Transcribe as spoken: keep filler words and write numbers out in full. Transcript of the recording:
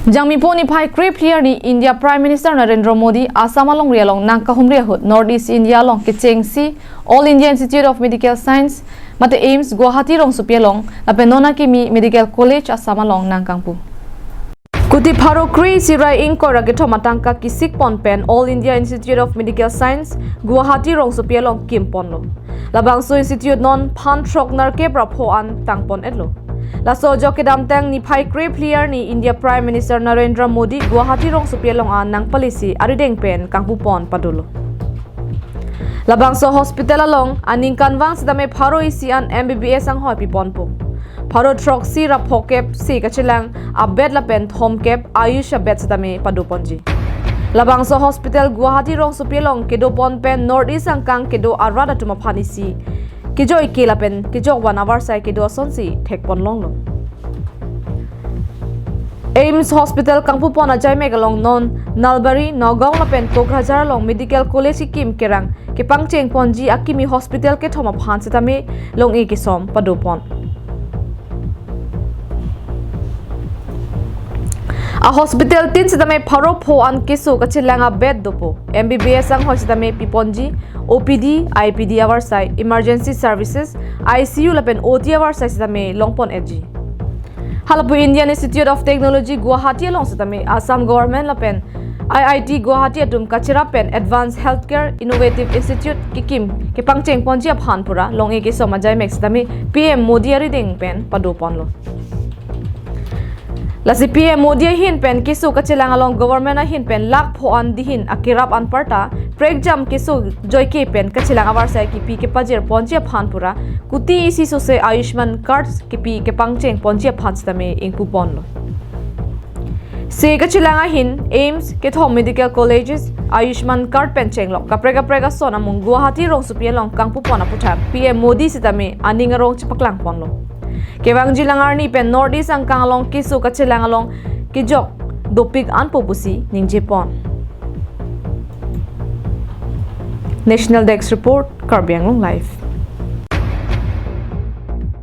Jangmipo niphai krephli arni India Prime Minister Narendra Modi Assam alongri along nangkahumri ahut North East India along kechengsi All India Institute of Medical Science mate AIIMS Guwahati rongsopi along lapen non akimi Medical College Assam along nangkangpu. Kuti pharo kre-isi ra ingkoi ra kethom atangka kisik pon pen All India Institute of Medical Science Guwahati rongsopi along kim ponlo. Labangso institute non phan throk nerkep ra pho an tang pon-etlo. Laso ajok kedamtang niphai krephli arni India Prime Minister Narendra Modi Guwahati rongsopi along an nangpalesi arideng pen kangpu pon padolo. Labangso hospital along aningkanvang sitame pharo isi an M B B S anghoi piponpo. Pharo throksi ra phokep se kachelang abed lapen thomkep AYUSH abed sitame padoponji. Labangso hospital Guwahati rongsopi along kedo pon pen North East angkang kedo arat atum aphan isi kejoike lapen kejokvan avarsai kedo asonsi thekpon longlo. AIIMS Hospital kangpu pon ajaimek along non Nalbari, Nagaon lapen Kokrajhar along Medical College kikim kerang kepangcheng ponji akimi hospital kethom aphan sitame long-e kesom pado pon. A hospital tin sitame pharo pho an keso kachelang abed dopo. M B B S anghoi sitame piponji, O P D, I P D avarsai, emergency services, I C U lapen O T avarsai sitame longpon-etji. Halapu Indian Institute of Technology Guwahati along sitame Assam Government lapen I I T Guwahati atum kacherap pen Advanced Healthcare Innovative Institute kikim kepangcheng ponji aphan pura long-e kesom ajaimek sitame P M Modi arideng pen pado ponlo. Lasi P M Modi ahin pen keso kachelang along government ahin pen lakh pho an dihin akerap anparta prekjam keso joike pen kachelang avarsai kipi kepajir ponji aphan pura kuti isi sose Ayushman cards kipi kepangcheng ponji aphan sitame ingpu ponlo. Se kachelang ahin AIIMS, kethom medical colleges, Ayushman card pen chenglok kaprek kaprek ason amung Guwahati rongsopi along kangpu pon aputhak P M Modi sitame aning arong chepaklang ponlo. Kevangji lang arni pen North East angkang along keso kachelang along kejok dopik anpo pusi ningje pon. National Desk Report, Karbi Anglong Live.